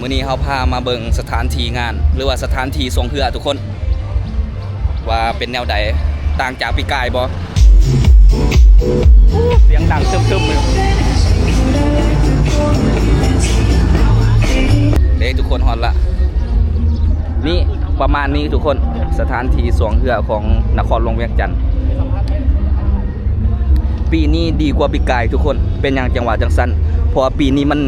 ມື້ນີ້ເຮົາພາມາເບິ່ງສະຖານທີ່ງານ ຫຼືວ່າສະຖານທີ່ຊ່ວງເຮືອທຸກຄົນ ວ່າເປັນແນວໃດ ຕ່າງຈາກປີກາຍບໍ່? ສຽງດັງຕຶມໆ ເດ້ ທຸກຄົນ ຮອດລະ. ນີ້ ປະມານນີ້ທຸກຄົນ ສະຖານທີ່ຊ່ວງເຮືອຂອງນະຄອນຫຼວງວຽງຈັນ ປີນີ້ດີກວ່າປີກາຍທຸກຄົນ. ເປັນຫຍັງຈັ່ງວ່າຈັ່ງຊັ້ນ? ເພາະວ່າປີນີ້ມັນ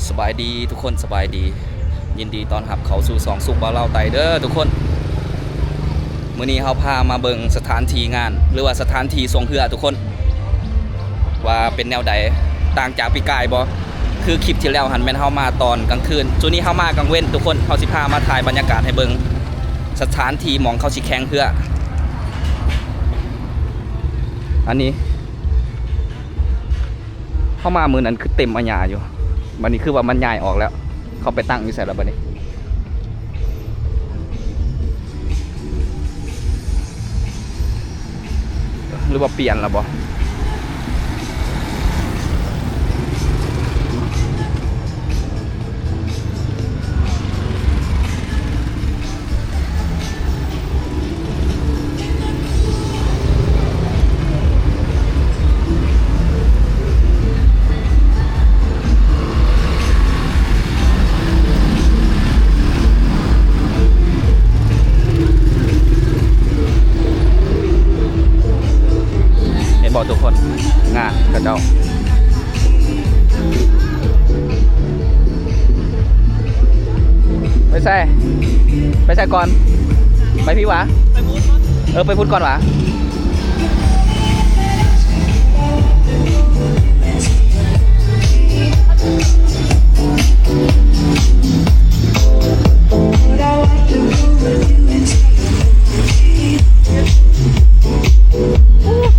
ສະບາຍດີທຸກຄົນ ສະບາຍດີ ຍິນດີຕ້ອນຮັບເຂົ້າສູ່ຊ່ອງສຸກບ່າວລາວໃຕ້ເດີທຸກຄົນ. ມື້ນີ້ເຮົາພາມາເບິ່ງສະຖານທີ່ງານ ຫຼືວ່າສະຖານທີ່ຊ່ວງເຮືອທຸກຄົນ ວ່າເປັນແນວໃດ ຕ່າງຈາກປີກາຍບໍ່? ຄືຄລິບທີ່ແລ້ວຫັ້ນແມ່ນເຮົາມາຕອນກາງຄືນ, ຊຸດນີ້ເຮົາມາກາງເວັນທຸກຄົນ. ເຮົາຊິພາມາຖ່າຍບັນຍາກາດໃຫ້ເບິ່ງ ສະຖານທີ່ໝ່ອງເຂົາຊິແຂ່ງເຮືອ. ອັນນີ້ ເຮົາມາມື້ນັ້ນຄືເຕັມອາຍາຢູ່ ບັດນີ້ຄືວ່າມັນຍ້າຍອອກແລ້ວ. ເຂົາໄປຕັ້ງຢູ່ໃສລະບັດນີ້? ຫຼືວ່າປ່ຽນລະບໍ່? ເຫັນບໍ່ທຸກຄົນ? ງານເຂົາເຈົ້າ. ໄປໃສ? ໄປໃສກ່ອນ? ໄປພີ້ຫວາ? ເອີ ໄປພຸ້ນກ່ອນຫວາ?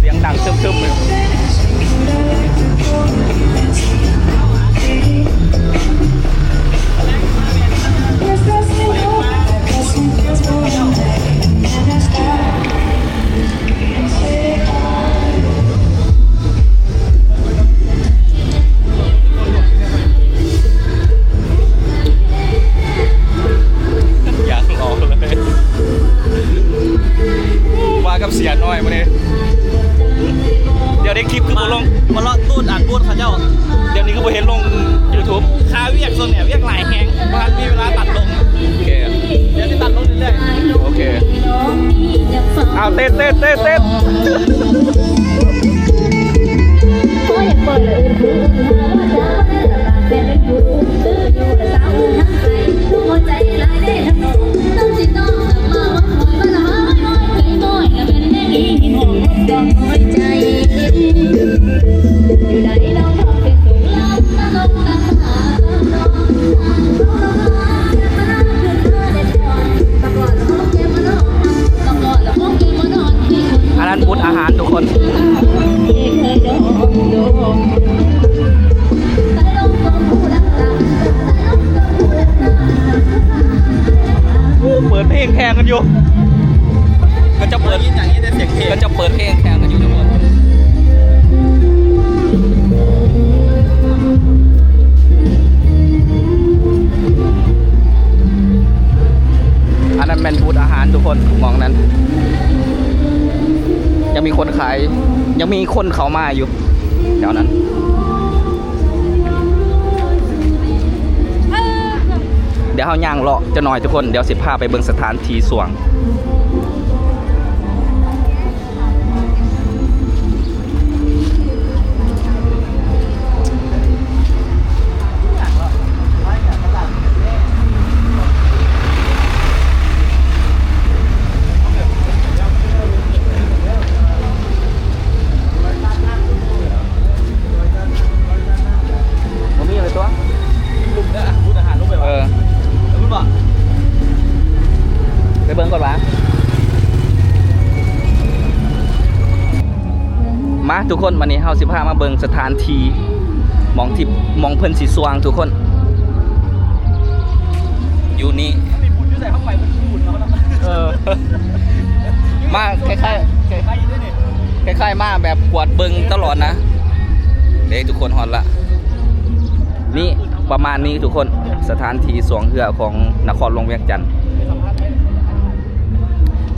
ສຽງດັງຕຶມໆ ເລີຍ. ຢາກຫຼອກເລີຍ ມາກັບເສຍນ້ອຍມື້ນີ້. ດຽວໄດ້ຄລິບຄືບໍ່ລົງ ມາເລາະຕູດອັນບູດເຂົາເຈົ້າ. ດຽວນີ້ຄືບໍ່ເຫັນລົງຢູທູບ ຄາວຽກ ຊ່ວງນີ້ວຽກຫຼາຍແຮງ ບໍ່ທັນມີເວລາຕັດລົງ. ໂອເຄ ດຽວຊິຕັດລົງເລື້ອຍໆ. ໂອເຄ ເອົາ ເຕັ້ນ ເຕັ້ນ ເຕັ້ນ ເຕັ້ນ. ອັນນັ້ນບຸດອາຫານທຸກຄົນ. ເປີດເພງແຂ່ງກັນຢູ່ ເຂົາເຈົ້າເປີດ ເຂົາເຈົ້າເປີດເພງແຂ່ງກັນຢູ່ທຸກຄົນ. ອັນນັ້ນແມ່ນບູດອາຫານທຸກຄົນ ໝ່ອງນັ້ນ ຍັງມີຄົນຂາຍ ຍັງມີຄົນເຂົ້າມາຢູ່ແຖວນັ້ນ. ດຽວເຮົາຍ່າງເລາະຈັກໜ່ອຍທຸກຄົນ ດຽວຊິພາໄປເບິ່ງສະຖານທີ່ຊ່ວງ. ບໍ່ມີເລີຍຕົວະ ເອີ ໄປເບິ່ງກ່ອນຫວາ. ມາທຸກຄົນ ບາດນີ້ເຮົາຊິພາມາເບິ່ງສະຖານທີ່ ໝ່ອງທີ່ ໝ່ອງເພິ່ນຊິຊ່ວງທຸກຄົນ ຢູ່ນີ້. ມີບຸນຢູ່ໃສ ເຮົາໄປບໍ່ ເອີ ມາຄ້າຍໆ ຄ້າຍໆ ຄ້າຍໆ ມາແບບກວດເບິ່ງຕະຫຼອດນະ. ເດ້ ທຸກຄົນ ຮອດລະ ນີ້ປະມານນີ້ທຸກຄົນ ສະຖານທີ່ຊ່ວງເຮືອຂອງນະຄອນຫຼວງວຽງຈັນ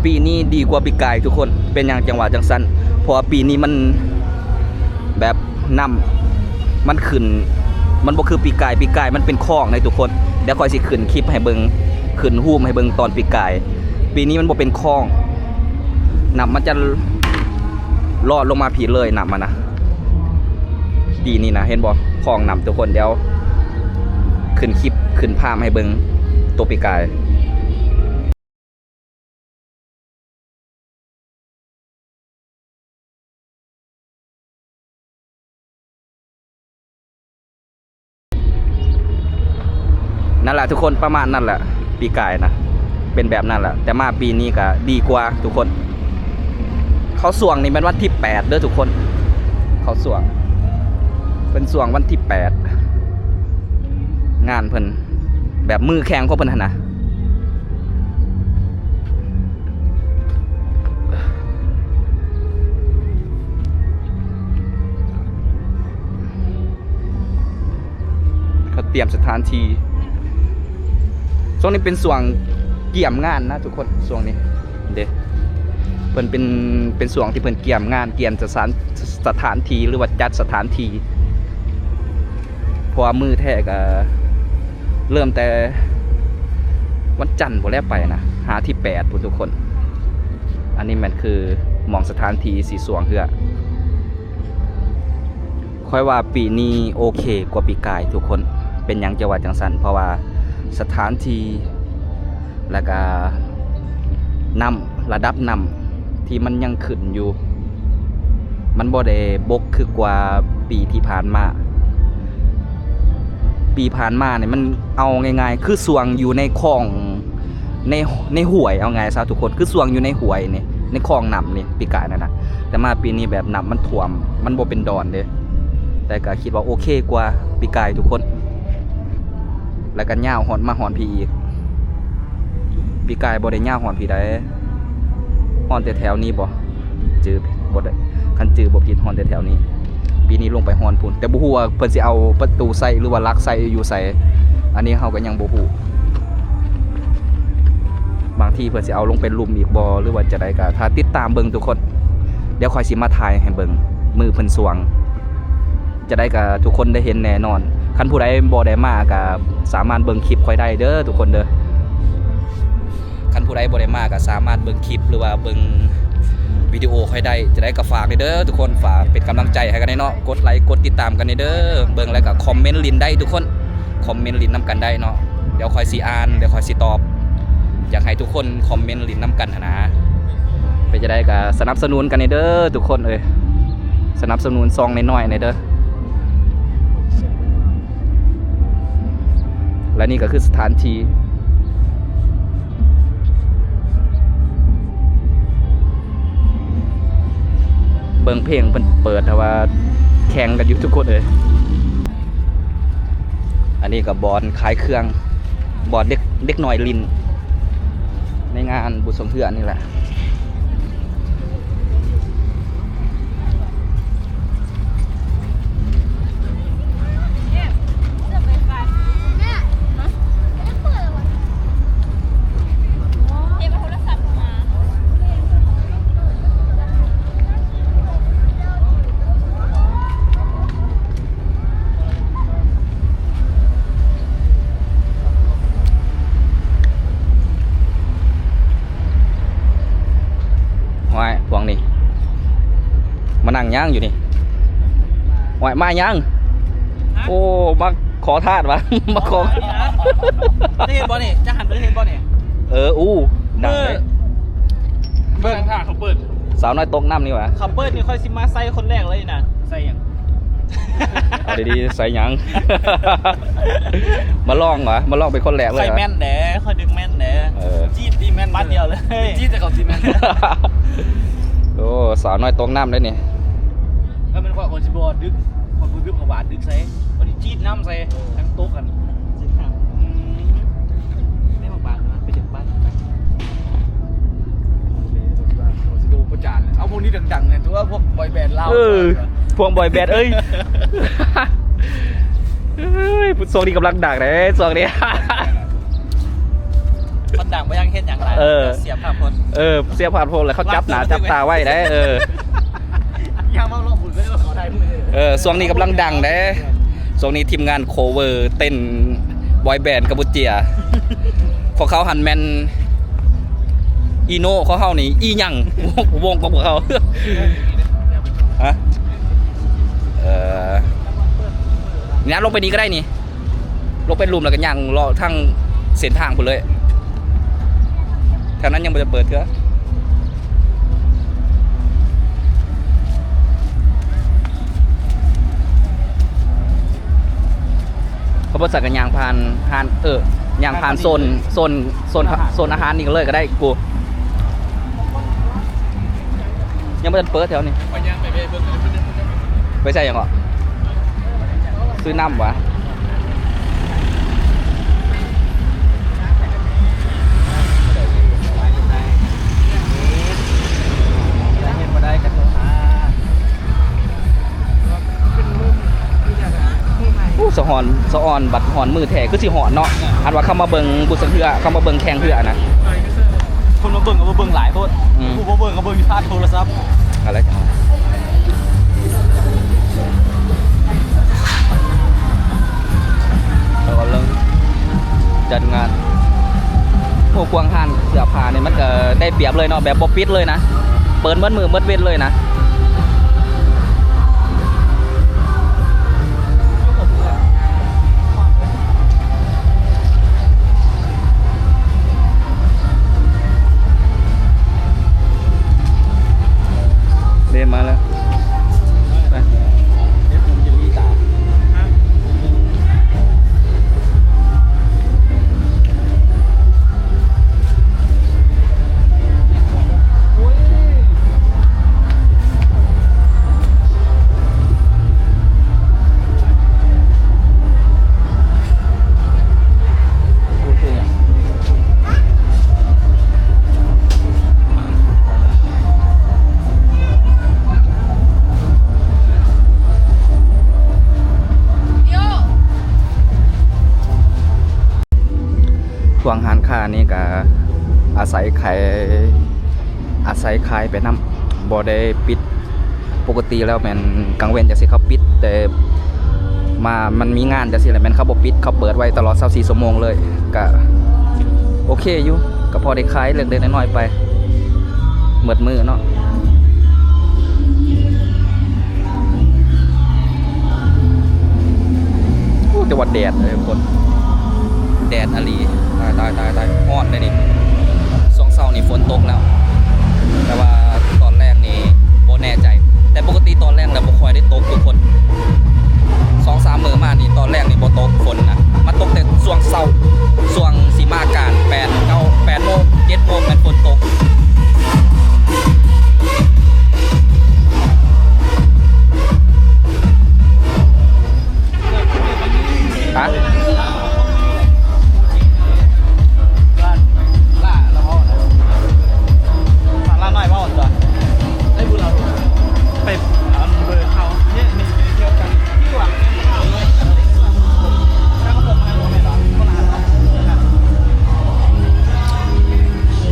ປີນີ້ດີກວ່າປີກາຍທຸກຄົນ. ເປັນຫຍັງຈັ່ງວ່າຈັ່ງຊັ້ນ? ເພາະວ່າປີນີ້ມັນ ແບບນ້ຳມັນຂຶ້ນ ມັນບໍ່ຄືປີກາຍ. ປີກາຍມັນເປັນຄອງເດ້ທຸກຄົນ. ດຽວຂ້ອຍຊິຂຶ້ນຄລິບໃຫ້ເບິ່ງ ຂຶ້ນຮູບໃຫ້ເບິ່ງຕອນປີກາຍ. ປີນີ້ມັນບໍ່ເປັນຄອງ ນ້ຳມັນຈະລອດລົງມາພີ້ເລີຍ ນ້ຳມັນນະ. ປີນີ້ນະ ເຫັນບໍ່ ຄອງນ້ຳທຸກຄົນ. ດຽວຂຶ້ນຄລິບ ຂຶ້ນພາບໃຫ້ເບິ່ງໂຕປີກາຍ. ນັ້ນແຫຼະທຸກຄົນ ປະມານນັ້ນແຫຼະ ປີກາຍນະ ເປັນແບບນັ້ນແຫຼະ. ແຕ່ມາປີນີ້ກະດີກວ່າທຸກຄົນ. ເຂົ້າຊ່ວງນີ້ແມ່ນວັນທີແປດເດີທຸກຄົນ ເຂົ້າຊ່ວງ ເປັນຊ່ວງວັນທີແປດ ງານເພິ່ນ ແບບມື້ແຂ່ງຂອງເພິ່ນຫັ້ນນະ. ເຂົາຕຽມສະຖານທີ່ ຊ່ວງນີ້ເປັນຊ່ວງກຽມງານນະທຸກຄົນ ຊ່ວງນີ້ເດ້ ເພິ່ນເປັນ ເປັນຊ່ວງທີ່ເພິ່ນກຽມງານ ກຽມສະຖານ ສະຖານທີ່ ຫຼືວ່າຈັດສະຖານທີ່. ເພາະວ່າມື້ແທ້ກະເລີ່ມແຕ່ວັນຈັນພຸ້ນແຫຼະໄປນະ ຫາທີແປດພຸ້ນທຸກຄົນ. ອັນນີ້ແມ່ນຄືໝ່ອງສະຖານທີ່ຊິຊ່ວງເຮືອ. ຂ້ອຍວ່າປີນີ້ໂອເຄກວ່າປີກາຍທຸກຄົນ. ເປັນຫຍັງຈະວ່າຈັ່ງຊັ້ນ? ເພາະວ່າສະຖານທີ່ ແລ້ວກະນ້ຳ ລະດັບນ້ຳທີ່ມັນຍັງຂຶ້ນຢູ່ ມັນບໍ່ໄດ້ບົກຄືກວ່າປີທີ່ຜ່ານມາ. ປີຜ່ານມານີ້ມັນ ເອົາງ່າຍໆ ຄືຊ່ວງຢູ່ໃນຄອງ ໃນ ໃນຫ້ວຍ ເອົາງ່າຍຊະທຸກຄົນ ຄືຊ່ວງຢູ່ໃນຫ້ວຍນີ້ ໃນຄອງນ້ຳນີ້ ປີກາຍນັ້ນນະ. ແຕ່ມາປີນີ້ແບບນ້ຳມັນຖ້ວມ ມັນບໍ່ເປັນດອນເດ້ ແຕ່ກະຄິດວ່າໂອເຄກວ່າປີກາຍທຸກຄົນ. ແລ້ວກໍຍາວຮອດ ມາຮອດພີ້ອີກ. ປີກາຍບໍ່ໄດ້ຍາວຮອດພີ້ໃດ໋ ຮອດແຕ່ແຖວນີ້ບໍ? ຈື່ບໍ່ໄດ້ ຄັນຈື່ບໍ່ຜິດຮອດແຕ່ແຖວນີ້. ປີນີ້ລົງໄປຮອດພຸ້ນ ແຕ່ບໍ່ຮູ້ວ່າເພິ່ນຊິເອົາປະຕູໃສ່ ຫຼືວ່າຫຼັກໃສ່ຢູ່ໃສ ອັນນີ້ເຮົາກໍຍັງບໍ່ຮູ້. ບາງທີເພິ່ນຊິເອົາລົງໄປລຸ່ມອີກບໍ ຫຼືວ່າຈັ່ງໃດ ກໍຖ້າຕິດຕາມເບິ່ງທຸກຄົນ. ດຽວຂ້ອຍຊິມາຖ່າຍໃຫ້ເບິ່ງ ມື້ເພິ່ນຊ່ວງ. ຈະໄດ້ກະທຸກຄົນໄດ້ເຫັນແນ່ນອນ. ຄັນຜູ້ໃດບໍ່ໄດ້ມາກະສາມາດເບິ່ງຄລິບຂ້ອຍໄດ້ເດີທຸກຄົນເດີ. ຄັນຜູ້ໃດບໍ່ໄດ້ມາກະສາມາດເບິ່ງຄລິບ ຫຼືວ່າເບິ່ງວິດີໂອຂ້ອຍໄດ້. ຈະໄດ້ກະຝາກແດ່ເດີທຸກຄົນ ຝາກເປັນກຳລັງໃຈໃຫ້ກັນແດ່ເນາະ. ກົດໄລກົດຕິດຕາມກັນແດ່ເດີ. ເບິ່ງແລ້ວກະຄອມເມັນຫຼິ້ນໄດ້ທຸກຄົນ ຄອມເມັນຫຼິ້ນນຳກັນໄດ້ເນາະ. ດຽວຂ້ອຍຊິອ່ານ ດຽວຂ້ອຍຊິຕອບ. ຢາກໃຫ້ທຸກຄົນຄອມເມັນຫຼິ້ນນຳກັນຫັ້ນນະ. ເປັນຈັ່ງໃດກະສະໜັບສະໜູນກັນແດ່ເດີທຸກຄົນເອີຍ. ສະໜັບສະໜູນຊ່ອງນ້ອຍໆແດ່ເດີ. ແລະນີ້ກໍຄືສະຖານທີ່ເບິ່ງເພງເພິ່ນເປີດ ແຕ່ວ່າແຂ່ງກັນຢູ່ທຸກຄົນເອີຍ. ອັນນີ້ກໍບ່ອນຂາຍເຄື່ອງ ບ່ອນເດັກ ເດັກນ້ອຍຫຼິ້ນ ໃນງານບຸນຊ່ວງເຮືອນີ້ແຫຼະ. ໂອ້ຍ ພວກນີ້ມານັ່ງຫຍັງຢູ່ນີ້? ໂອ້ຍ ມາຫຍັງ? ຮະ? ໂອ້ ມາຂໍທານຫວາ? ມາຂໍ ເຈົ້າເຫັນບໍ່ນີ້? ເຈົ້າຫັນໄປເຫັນບໍ່ນີ້? ເອີ ອູ້ ດັງເດ້. ເບິ່ງ ຖ້າເຂົາເປີດ ສາວນ້ອຍຕົກນ້ຳນີ້ຫວາ? ເຂົາເປີດນີ້ຂ້ອຍຊິມາໃສ່ຄົນແລກເລີຍນະ. ໃສ່ຫຍັງ? ເອົາດີໆ ໃສ່ຫຍັງ? ມາລອງຫວາ? ມາລອງເປັນຄົນແລກເລີຍຫວາ? ຂ້ອຍແມ່ນເດ້ ຂ້ອຍດຶງແມ່ນເດ້. ເອີ ຈີດຕີແມ່ນບາດດຽວເລີຍ. ຈີດແຕ່ເຂົາຕີແມ່ນ. ໂອ້ ສາວນ້ອຍຕົກນ້ຳເດ້ນີ້. ຖ້າແມ່ນຂ້ອຍ ຂ້ອຍຊິບໍ່ດຶກ ຂ້ອຍບໍ່ດຶກ ເອົາບາດດຶກໃສ່ ຂ້ອຍຊິຈີດນ້ຳໃສ່ ທັງຕົກຫັ້ນ. ຈີດນ້ຳ. ອືມ ໄດ້ມາບາດນະ ໄປດຶກບາດໄປ. ເອີ ພວກບອຍແບນເອີຍ ເອີຍ ຊ່ວງນີ້ກຳລັງດັງເດ້ ຊ່ວງນີ້ ຄົນດັງບໍ່ຢາກເຮັດຫຍັງຫຼາຍ ເອີ ເສຍພາບພົດ ເອີ ເສຍພາບພົດ ແລ້ວເຂົາຈັບໜ້າຈັບຕາໄວ້ເດ້ ເອີ ເອີ ຊ່ວງນີ້ກຳລັງດັງເດ້ ຊ່ວງນີ້ທີມງານ ໂຄເວີເຕັ້ນບອຍແບນກຳປູເຈຍ ຂອງເຂົາຫັ້ນແມ່ນອີໂນ ຂອງເຮົານີ້ອີຫຍັງ ວົງຂອງພວກເຮົາ ຮະ ເອີ ນີ້ນະ ລົງໄປນີ້ກໍໄດ້ນີ້ ລົງໄປລຸ່ມແລ້ວກໍຍ່າງເລາະທາງເສັ້ນທາງພຸ້ນເລີຍ ແຖວນັ້ນຍັງບໍ່ໄດ້ເປີດເທື່ອ. ເຂົາບໍ່ໃສ່ກະຍ່າງຜ່ານຮ້ານ ເອີ ຍ່າງຜ່ານໂຊນ ໂຊນ ໂຊນ ໂຊນອາຫານນີ້ເລີຍກໍໄດ້ກູ ຍັງບໍ່ທັນເປີດແຖວນີ້ ຂ້ອຍຍ່າງໄປເບິ່ງ ໄປໃສ່ຫຍັງເກາະ? ຊື້ນ້ຳຫວາ? ໂອ້ ສະອອນ ສະອອນ ບັດຮ້ອນມື້ແທ້ຄືຊິຮ້ອນເນາະ ອັນວ່າເຂົ້າມາເບິ່ງບຸດສັງເຮືອ ເຂົ້າມາເບິ່ງແຂ່ງເຮືອນະ ຄົນມາເບິ່ງກໍບໍ່ເບິ່ງຫຼາຍໂພດ ອືມ ຜູ້ບໍ່ເບິ່ງກໍເບິ່ງຢູ່ຜ່ານໂທລະສັບ ອະໄລ ແລ້ວກໍເລີ່ມຈັດງານ ໂອ້ ກວ້າງຮ້ານເສື້ອຜ້ານີ້ມັນກໍໄດ້ປຽບເລີຍເນາະ ແບບບໍ່ປິດເລີຍນະ ເປີດໝົດມື້ໝົດເວັນເລີຍນະ. ເດ້ ມາແລ້ວ ໄປ. ພວກຮ້ານຄ້ານີ້ກະອາໄສຂາຍ ອາໄສຂາຍໄປນຳ ບໍ່ໄດ້ປິດ. ປົກກະຕິແລ້ວແມ່ນກາງເວັນຈັ່ງຊີ້ເຂົາປິດ ແຕ່ມາ ມັນມີງານຈັ່ງຊີ້ແຫຼະ ແມ່ນເຂົາບໍ່ປິດ ເຂົາເປີດໄວ້ຕະຫຼອດຊາວສີ່ຊົ່ວໂມງເລີຍ ກະໂອເຄຢູ່ ກະພໍໄດ້ຂາຍເລັກໆນ້ອຍໆໄປ ໝົດມື້ເນາະ. ໂອ້ ແຕ່ວ່າແດດເດ້ທຸກຄົນ ແດດອີ່ຫຼີ ຕາຍໆໆໆ ຮ້ອນເດ້ນີ້. ຊ່ວງເຊົ້ານີ້ຝົນຕົກແລ້ວ ແຕ່ວ່າຕອນແລງນີ້ບໍ່ແນ່ໃຈ ແຕ່ປົກກະຕິຕອນແລງແລ້ວບໍ່ຄ່ອຍໄດ້ຕົກທຸກຄົນ ສອງສາມມື້ມານີ້ຕອນແລງນີ້ບໍ່ຕົກຝົນນະ ມາຕົກແຕ່ຊ່ວງເຊົ້າ ຊ່ວງຊິມາການ ແປດ ເກົ້າ ແປດໂມງ ເຈັດໂມງແມ່ນຝົນຕົກ.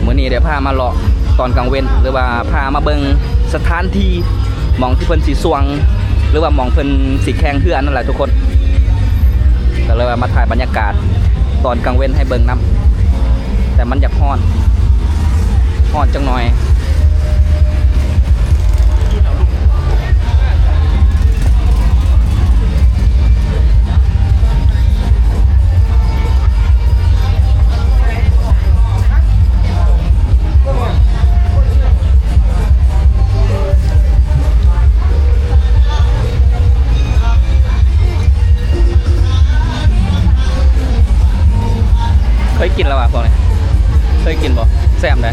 ມື້ນີ້ໄດ້ພາມາເລາະຕອນກາງເວັນ ຫຼືວ່າພາມາເບິ່ງສະຖານທີ່ ໝ່ອງທີ່ເພິ່ນຊິຊ່ວງ ຫຼືວ່າໝ່ອງເພິ່ນຊິແຂ່ງເຮືອນັ້ນແຫຼະທຸກຄົນ ກໍເລີຍວ່າມາຖ່າຍບັນຍາກາດຕອນກາງເວັນໃຫ້ເບິ່ງນຳ ແຕ່ມັນຢາກຮ້ອນ ຮ້ອນຈັກໜ່ອຍ. ເຄີຍກິນແລ້ວຫວາພວກນີ້? ເຄີຍກິນບໍ່? ແຊບເດ້.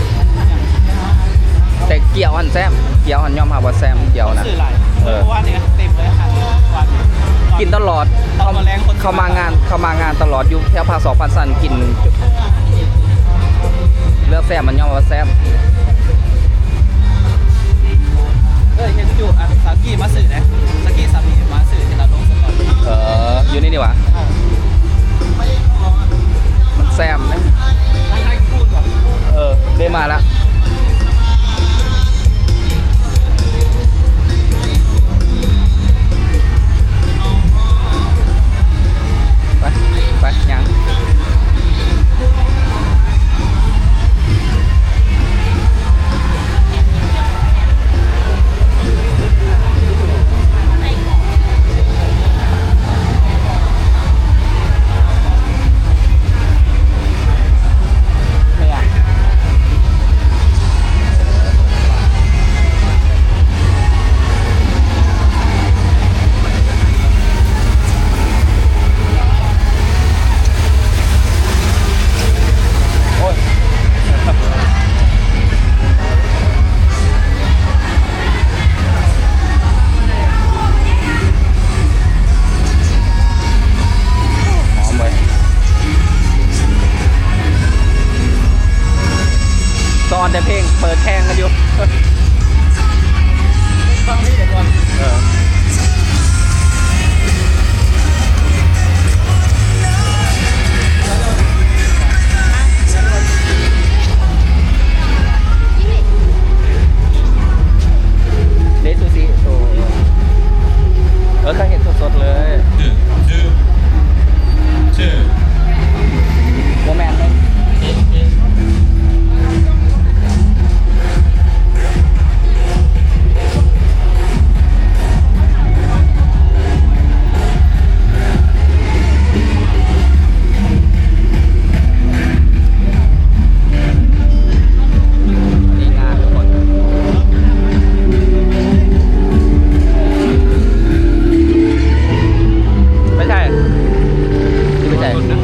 ແຕ່ກ້ຽວຫັ້ນແຊບ, ກ້ຽວຫັ້ນຍອມຮັບວ່າແຊບ, ກ້ຽວນະ. ເອີ ເພາະວ່ານີ້ເຕັມເລີຍ ກິນຕະຫຼອດ. ເຂົ້າມາງານ, ເຂົ້າມາງານຕະຫຼອດ ຢູ່ແຖວພາກສອງພັນຊັ້ນ ກິນ ເລືອກແຊບ ມັນຍອມວ່າແຊບ. ເອີ ເຫັນຢູ່ອັນ ກີ້ມາຊື້ເດ້ ສະກີ້ສາມີມາຊື້ທີ່ລາວລົງສະຕອນ ເອີ ຢູ່ໃນນີ້ຫວາ? ເອີ ມັນແຊມເດ້ ເອີ ເດ້ມາລະ ໄປ ໄປ ຍ່າງ. ໂອ້ຍ ຫອມເວີຍ ຊອນແຕ່ເພງເປີດແຂ່ງກັນຢູ່ ຟັງເພງກ່ອນ ເອີ. ເດຊູຊິໂຕ ເອີ ເຂົາເຮັດສົດໆເລີຍ ບໍ່ແມ່ນເດ້. ໄປໃສ ຊິໄປໃສ?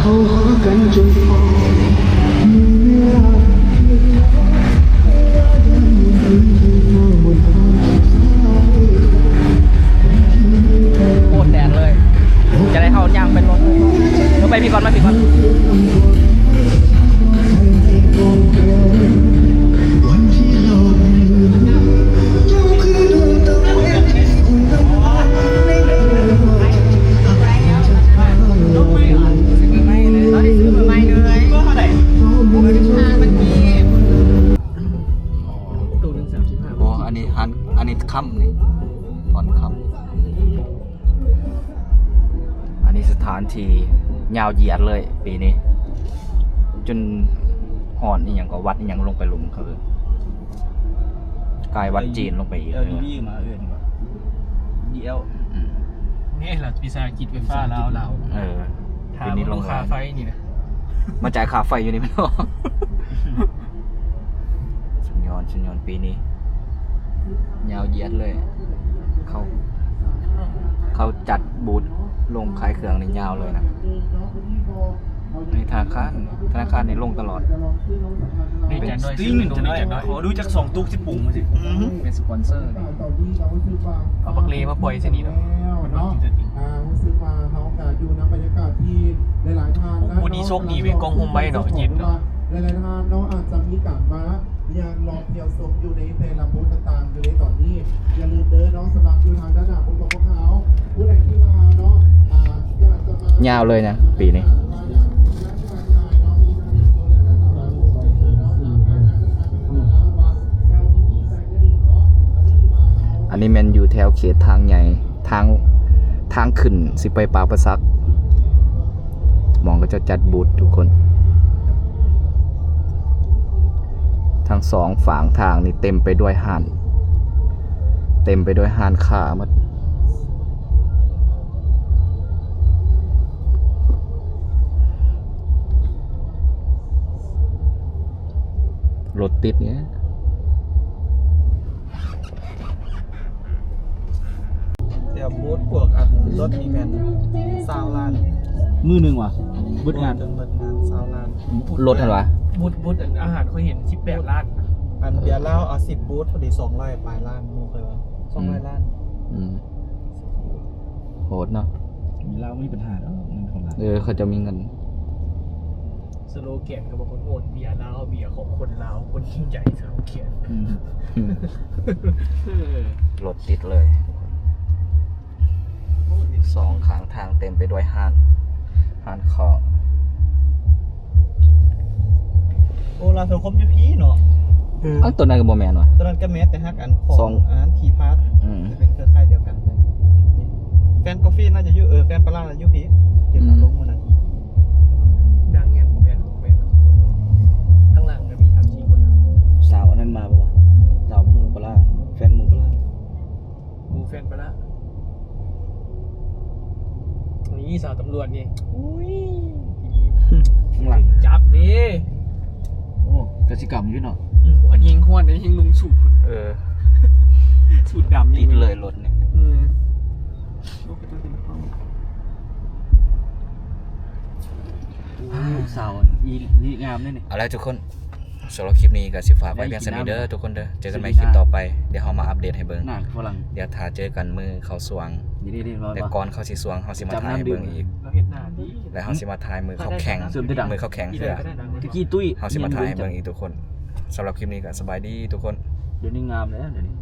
ເຮົາຫາກັນຈົນພໍ ມີເວລາ ໂຄດແດດເລີຍ ຈະໄດ້ເຂົ້າຍ່າງໄປລົດ ເອີ ໄປພີ້ກ່ອນ ມາພີ້ກ່ອນ. ໂອ້ ອັນນີ້ຫັນ ອັນນີ້ຄ່ຳນີ້ ຕອນຄ່ຳ. ອັນນີ້ສະຖານທີ່ຍາວຢຽດເລີຍປີນີ້ ຈົນຮອດອີ່ຫຍັງກໍວັດອີ່ຫຍັງລົງໄປລຸ່ມ ເຂົາເອີ້ນກາຍວັດຈີນລົງໄປອີກ ແອວດີດີມາເອີ້ນວ່າ ດີແອວ ອືມ ນີ້ລະວິສາຫະກິດໄຟຟ້າລາວ ເອີ ປີນີ້ລົງຫຼາຍ ຄ່າໄຟນີ້ນະ ມາຈ່າຍຄ່າໄຟຢູ່ນີ້ແມ່ນບໍ່? ສຸດຍອດ ສຸດຍອດ ປີນີ້ຍາວຢຽດເລີຍ ເຂົາ ເຂົາຈັດບູດລົງຂາຍເຄື່ອງນີ້ຍາວເລີຍນະ ໃນທະນາຄານ ທະນາຄານນີ້ລົງຕະຫຼອດ ເປັນສະຕຣິງ ຈັກໜ້ອຍ ຂໍດູຈັກສອງຕຸກຊິປຸງມາຊິ ເປັນສະປອນເຊີນີ້ ເອົາບັກເລມາປ່ອຍໃສ່ນີ້ເນາະ ມັນມັກກິນສະຕຣິງ ຮູ້ສຶກວ່າເຮົາກະຢູ່ນຳບັນຍາກາດທີ່ຫຼາຍໆທ່ານ ໂອ້ ມື້ນີ້ໂຊກດີເວີຍ ກ້ອງຮົ່ມໄວ້ເນາະ ເຢັນເນາະ ຫຼາຍໆທ່ານເນາະ ອາດຈະມີການມາ ຍັງລອງທ່ຽວຊົມຢູ່ໃນແຕ່ລະບູດຕ່າງໆຢູ່ໃນຕອນນີ້ ຢ່າລືມເດີເນາະ ສຳລັບຢູ່ທາງດ້ານໜ້າຂອງພວກເຮົາ ຜູ້ໃດທີ່ວ່າເນາະ ອາ ຢາກຈະມາ ຍາວເລີຍນະປີນີ້ ອັນນີ້ແມ່ນຢູ່ແຖວເຂດທາງໃຫຍ່ ທາງ ທາງຂຶ້ນຊິໄປປາກປາສັກ ໝ່ອງເຂົາເຈົ້າຈັດບູດທຸກຄົນ ທັງສອງຟາງທາງນີ້ເຕັມໄປດ້ວຍຮ້ານ ເຕັມໄປດ້ວຍຮ້ານຄ້າໝົດ ລົດຕິດນີ້. ແຕ່ບູດພວກອັນລົດນີ້ແມ່ນຊາວລ້ານ ມື້ໜຶ່ງຫວາ? ເບິດງານ ເບິດງານຊາວລ້ານ ລົດຫັ້ນຫວາ? ບູດ ບູດອັນອາຫານຂ້ອຍເຫັນສິບແປດລ້ານ ອັນເບຍລາວເອົາສິບບູດ ພໍດີສອງຮ້ອຍປາຍລ້ານ ໝູ່ຂ້ອຍວ່າສອງຮ້ອຍລ້ານ ອືມ ໂຫດເນາະ ເບຍລາວມີປັນຫາດອກ ເງິນເຂົາຫຼາຍ ເອີ ເຂົາເຈົ້າມີເງິນ. ສະໂລແກນກໍບອກວ່າ ໂອດເບຍລາວ ເບຍຂອງຄົນລາວ ຄົນຈິງໃຈ ສະໂລແກນ ອືມ ເອີ ລົດຕິດເລີຍ ສອງຂ້າງທາງເຕັມໄປດ້ວຍຮ້ານ ຮ້ານຂອງ. ໂອ ລາວສັງຄົມຢູ່ພີ້ເນາະ. ເອີ ເອົ້າ ໂຕນັ້ນກໍບໍ່ແມ່ນຫວາ? ໂຕນັ້ນກໍແມ່ນ ແຕ່ຫາກອັນຂອງ ສອງ ອັນນັ້ນທີ່ພາດ ອືມ ຈະເປັນເຄືອຂ່າຍດຽວກັນ. ແຟນກາເຟໜ້າຈະຢູ່ ເອີ ແຟນປາຫຼ້າຢູ່ພີ້ ເຫັນ ອືມ ລົງມື້ນັ້ນ. ນາງແມ່ນບໍ່ແມ່ນ ແມ່ນ ຂ້າງຫຼັງກໍມີສາມສີ່ຄົນນະ. ສາວອັນນັ້ນມາບໍ່ວະ? ສາວໝູ່ປາຫຼ້າ ແຟນໝູ່ປາຫຼ້າ. ໝູ່ແຟນປາຫຼ້າ ນີ້ສາວຕຳຫຼວດນີ້ ອຸ້ຍ ຂ້າງຫຼັງຈັບເດ້. ໂອ້ ກະສິກຳຢູ່ເນາະ. ອືມ ອັນຍິງຮວນນີ້ຍິງນຸ່ງສູດ ເອີ ສູດດຳນີ້ ຕິດເລີຍລົດນີ້. ອືມ ໂອ້ ສາວອີ່ນີ້ງາມເດ້ນີ້. ເອົາລະທຸກຄົນ ສຳລັບຄລິບນີ້ກໍຊິຝາກໄວ້ພຽງສ່ຳນີ້ເດີທຸກຄົນເດີ. ເຈີກັນໃໝ່ຄລິບຕໍ່ໄປ ດຽວເຮົາມາອັບເດດໃຫ້ເບິ່ງ. ດຽວຖ້າເຈີກັນມື້ເຂົ້າສວງ ແຕ່ກ່ອນເຂົ້າຊິສວງ ເຮົາຊິມາຖ່າຍໃຫ້ເບິ່ງອີກ ແລະເຮົາຊິມາຖ່າຍມື້ເຂົ້າແຂ່ງ ມື້ເຂົ້າແຂ່ງເທື່ອ ເຮົາຊິມາຖ່າຍໃຫ້ເບິ່ງອີກທຸກຄົນ. ສຳລັບຄລິບນີ້ກໍສະບາຍດີທຸກຄົນ. ດຽວນີ້ງາມແລ້ວ ດຽວນີ້.